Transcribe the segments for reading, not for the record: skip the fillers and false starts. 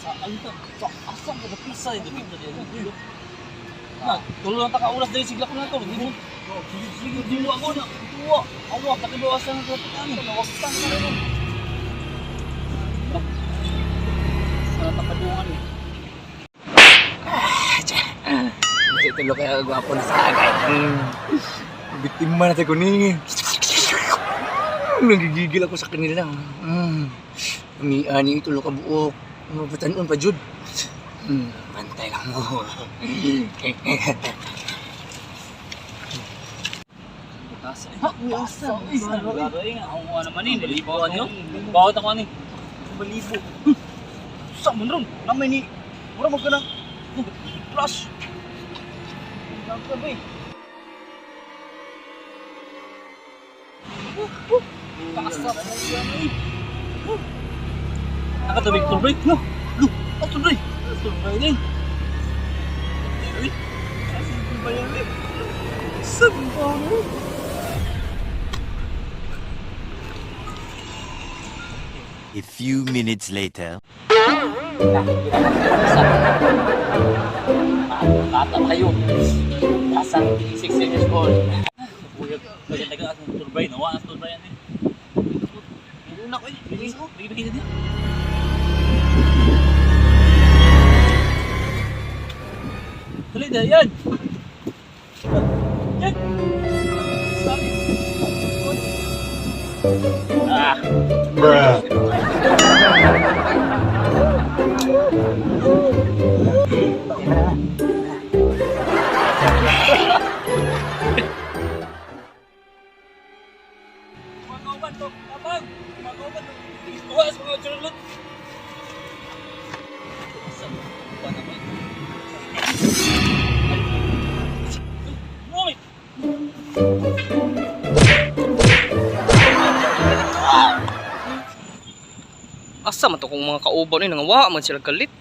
Sa anta, sa asa ka pisa ito dito dito. Na, tulo lang ta ka oras dahil sigla ko na to. Di mo. Sige, sige, di mo ako na. Tuwa. Awa, pakibawasan ng traffic ani. Nawaktan ka na. Sa tapadungan eh. Kasi tulo kaya gwapo na sa agay. Biktima na sa kuning. Nagigigil ako sa kanila. Umiani tulo ka buok. Mabatanon pa jud. Bantay lang mo. Asa? Ako naman eh, nalibo niyo. Bawat ako ani. Balibo. Sa man ron, namay ni. Mura mo ka na. Flash. Kasa mo yan eh. Nakatubig tubig no. Lu, tubig. Tubig din. Uy. Ba yan eh? Sa ba A few minutes later. Bata kayo. Asang 6 years old. Kuya, kaya taga asang turbay, nawa ang turbay yan eh. Una ko eh, bilis ko. Bigay bigay din. Tuloy na, yan! Yan! Sorry. Ah! Bruh. Mga kauban to, kapag! Mga kauban to. Kuha sa mga churlot. Asa? Kuha na ba? Uy! Asa man to kung mga kauban ni nangawa man sila galit.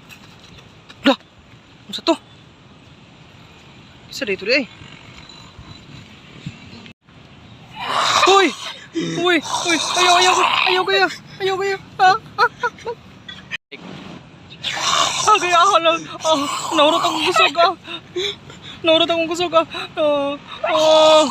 Lah, unsa to? Isa dito di ay. Uy! Uy! Uy! Ayaw, ayaw ko! Ayaw ko ayaw ko Ah, ah, ah. Ah, kaya ako lang. Ah, naurot akong kusog ah. Naurot akong kusog ah. Ah, ah.